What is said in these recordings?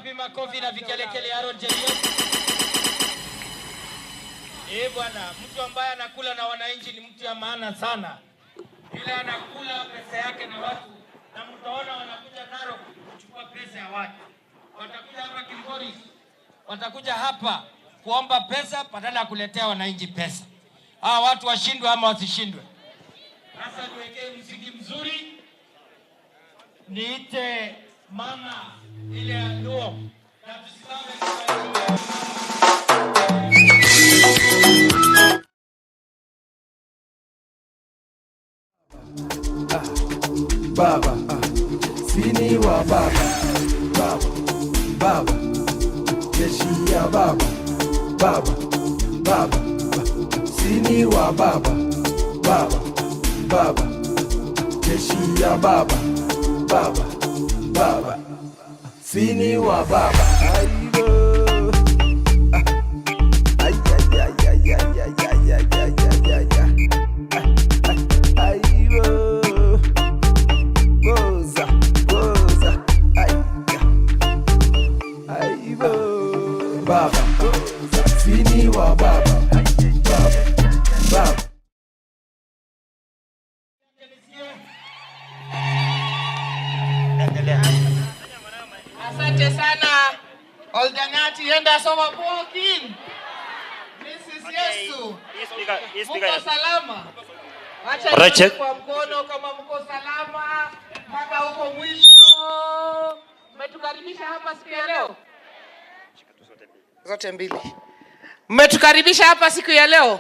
Wapi makofi na vikelekele Aaron Cheruiyot? Eh, bwana, mtu ambaye anakula na wananchi ni mtu ya maana sana. Yule anakula pesa yake na watu, na mtaona wanakuja Narok kuchukua pesa ya watu. Watakuja hapa Kilgoris, watakuja hapa kuomba pesa badala ya kuletea wananchi pesa. Hawa watu washindwe ama wasishindwe? Sasa niwekee muziki mzuri, niite mama ile ya Luo na tusimame. Baba, sini wa baba, baba, baba, jeshi ya baba, baba, baba, sini wa baba, baba, baba, jeshi ya baba, baba, baba, sini wa baba. Aibo. Ay, ay, ay, ay, ay, ay, ay, ay, ay, ay, ay, ay. Aibo. Goza, goza, ay, aibo. Baba, sini wa baba, baba, baba. Endelea. Asante sana, Oldanyati, enda soma pokin. Mrs. Yesu, mko salama? Wacha Alright, nione check. Kwa mkono kama mko salama mpaka huko mwisho. Mmetukaribisha hapa siku ya leo zote mbili. Mmetukaribisha hapa siku ya leo.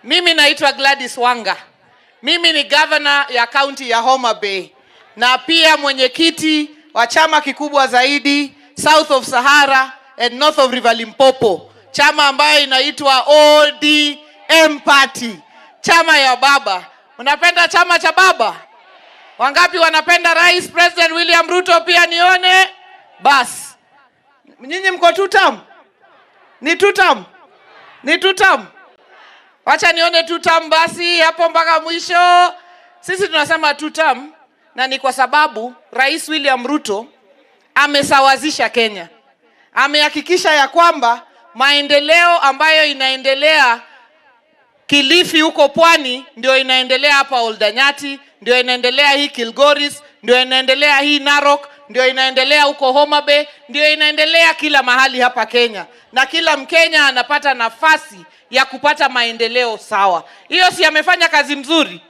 Mimi naitwa Gladys Wanga. Mimi ni governor ya kaunti ya Homa Bay na pia mwenyekiti wa chama kikubwa zaidi South of Sahara and North of River Limpopo, chama ambayo inaitwa ODM Party, chama ya baba. Unapenda chama cha baba? Wangapi wanapenda Rais President William Ruto? Pia nione. Bas, nyinyi mko tutam? Ni tutam? Ni tutam? Wacha nione tutam basi hapo mpaka mwisho. Sisi tunasema tutam, na ni kwa sababu Rais William Ruto amesawazisha Kenya, amehakikisha ya kwamba maendeleo ambayo inaendelea Kilifi huko pwani ndio inaendelea hapa Oldanyati, ndio inaendelea hii Kilgoris, ndio inaendelea hii Narok, ndio inaendelea huko Homa Bay, ndio inaendelea kila mahali hapa Kenya, na kila Mkenya anapata nafasi ya kupata maendeleo sawa. Hiyo si amefanya kazi mzuri?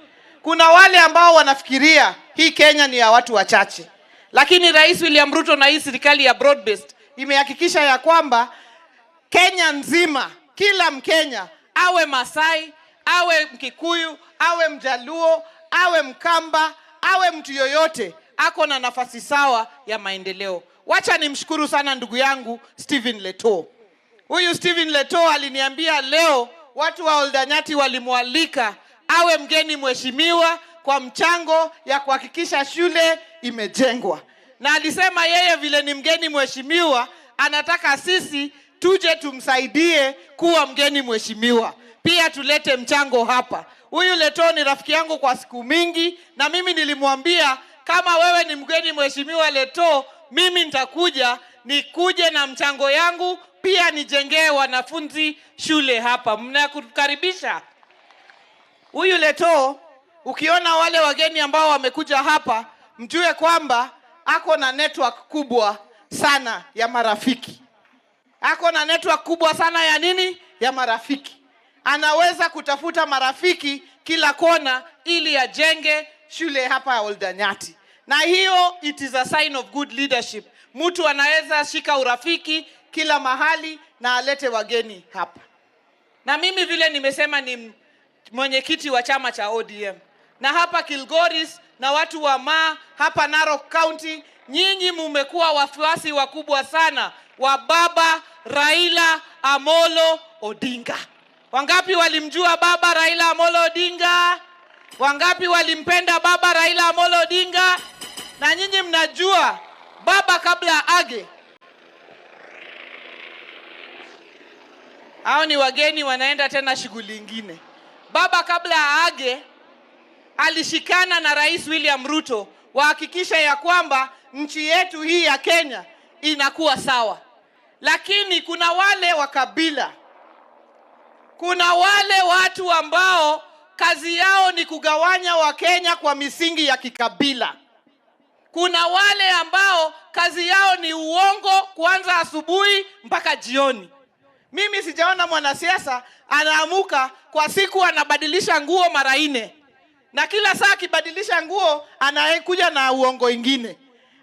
Kuna wale ambao wanafikiria hii Kenya ni ya watu wachache, lakini Rais William Ruto na hii serikali ya broad based imehakikisha ya kwamba Kenya nzima, kila Mkenya, awe Masai, awe Mkikuyu, awe Mjaluo, awe Mkamba, awe mtu yoyote, ako na nafasi sawa ya maendeleo. Wacha nimshukuru sana ndugu yangu Stephen Letoo. Huyu Stephen Letoo aliniambia leo watu wa Oldanyati walimwalika awe mgeni mheshimiwa kwa mchango ya kuhakikisha shule imejengwa, na alisema yeye vile ni mgeni mheshimiwa, anataka sisi tuje tumsaidie kuwa mgeni mheshimiwa, pia tulete mchango hapa. Huyu Letoo ni rafiki yangu kwa siku mingi, na mimi nilimwambia kama wewe ni mgeni mheshimiwa Letoo, mimi nitakuja nikuje na mchango yangu pia nijengee wanafunzi shule hapa. Mnakukaribisha. Huyu Letoo, ukiona wale wageni ambao wamekuja hapa, mjue kwamba ako na network kubwa sana ya marafiki. Ako na network kubwa sana ya nini? Ya marafiki. Anaweza kutafuta marafiki kila kona ili ajenge shule hapa ya Oldanyati, na hiyo it is a sign of good leadership. Mtu anaweza shika urafiki kila mahali na alete wageni hapa. Na mimi vile nimesema ni mwenyekiti wa chama cha ODM, na hapa Kilgoris na watu wa Maa hapa Narok County, nyinyi mumekuwa wafuasi wakubwa sana wa baba Raila Amolo Odinga. Wangapi walimjua baba Raila Amolo Odinga? Wangapi walimpenda baba Raila Amolo Odinga? Na nyinyi mnajua baba kabla age. Hao ni wageni wanaenda tena shughuli ingine. Baba kabla aage alishikana na Rais William Ruto wahakikisha ya kwamba nchi yetu hii ya Kenya inakuwa sawa. Lakini kuna wale wa kabila, kuna wale watu ambao kazi yao ni kugawanya Wakenya kwa misingi ya kikabila. Kuna wale ambao kazi yao ni uongo kuanza asubuhi mpaka jioni. Mimi sijaona mwanasiasa anaamuka kwa siku anabadilisha nguo mara 4. Na kila saa akibadilisha nguo anakuja na uongo ingine.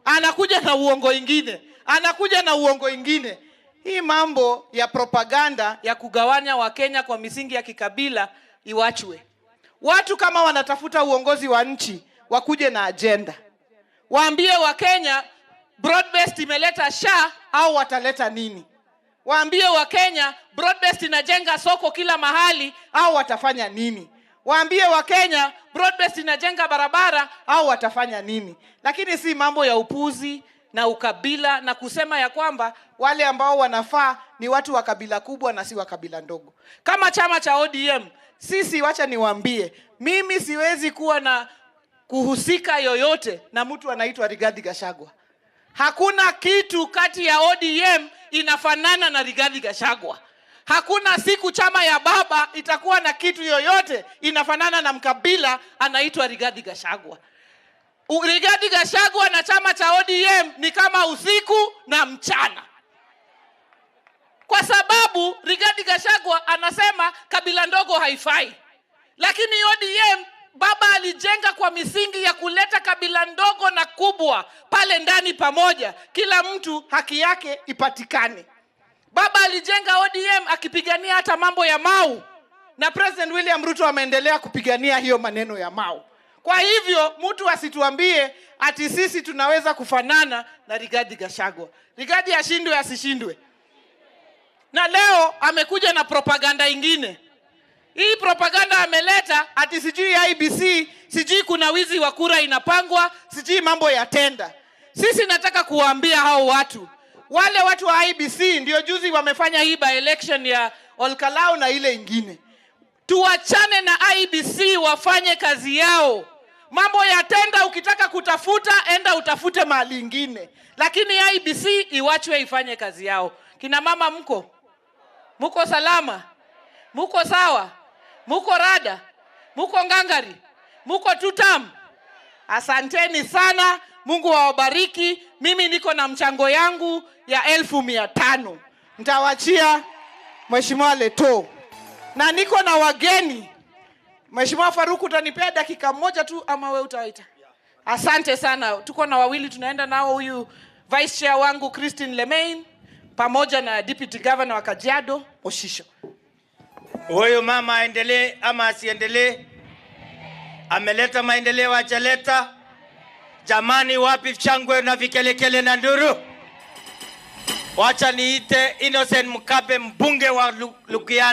Anakuja na uongo ingine. Anakuja na uongo ingine. Hii mambo ya propaganda ya kugawanya Wakenya kwa misingi ya kikabila iwachwe. Watu kama wanatafuta uongozi wa nchi wakuje na agenda. Waambie Wakenya broad-based imeleta SHA au wataleta nini? Waambie Wakenya broad-based inajenga soko kila mahali au watafanya nini? Waambie Wakenya broad-based inajenga barabara au watafanya nini? Lakini si mambo ya upuzi na ukabila na kusema ya kwamba wale ambao wanafaa ni watu wa kabila kubwa na si wa kabila ndogo. Kama chama cha ODM, sisi wacha niwaambie, mimi siwezi kuwa na kuhusika yoyote na mtu anaitwa Rigathi Gachagua. Hakuna kitu kati ya ODM inafanana na Rigathi Gachagua. Hakuna siku chama ya baba itakuwa na kitu yoyote inafanana na mkabila anaitwa Rigathi Gachagua. Rigathi Gachagua na chama cha ODM ni kama usiku na mchana. Kwa sababu Rigathi Gachagua anasema kabila ndogo haifai. Lakini ODM baba alijenga kwa misingi ya kuleta kabila ndogo na kubwa pale ndani pamoja, kila mtu haki yake ipatikane. Baba alijenga ODM akipigania hata mambo ya Mau, na President William Ruto ameendelea kupigania hiyo maneno ya Mau. Kwa hivyo mtu asituambie ati sisi tunaweza kufanana na Rigathi Gachagua. Rigathi ashindwe asishindwe. Na leo amekuja na propaganda ingine. Hii propaganda ameleta ati sijui IEBC, sijui kuna wizi wa kura inapangwa, sijui mambo ya tenda. Sisi nataka kuwaambia hao watu, wale watu wa IEBC ndio juzi wamefanya hii by election ya Olkalau na ile ingine. Tuachane na IEBC wafanye kazi yao. Mambo ya tenda ukitaka kutafuta enda utafute mahali ingine. Lakini IEBC iwachwe ifanye kazi yao. Kina mama mko? Muko salama? Muko sawa? Muko rada? Muko ngangari? Muko tutam? Asanteni sana. Mungu awabariki. Mimi niko na mchango yangu ya 500,000. Nitawachia Mheshimiwa Leto. Na niko na wageni. Mheshimiwa Faruku, utanipea dakika moja tu ama wewe utaita? Asante sana. Tuko na wawili tunaenda nao, huyu Vice Chair wangu Christine Lemein pamoja na Deputy Governor wa Kajiado Oshisho. Huyu mama aendelee ama asiendelee? Ameleta maendeleo hajaleta? Jamani, wapi shangwe na vikelekele na nduru? Wacha niite Innocent Mkabe, mbunge wa Lukiani.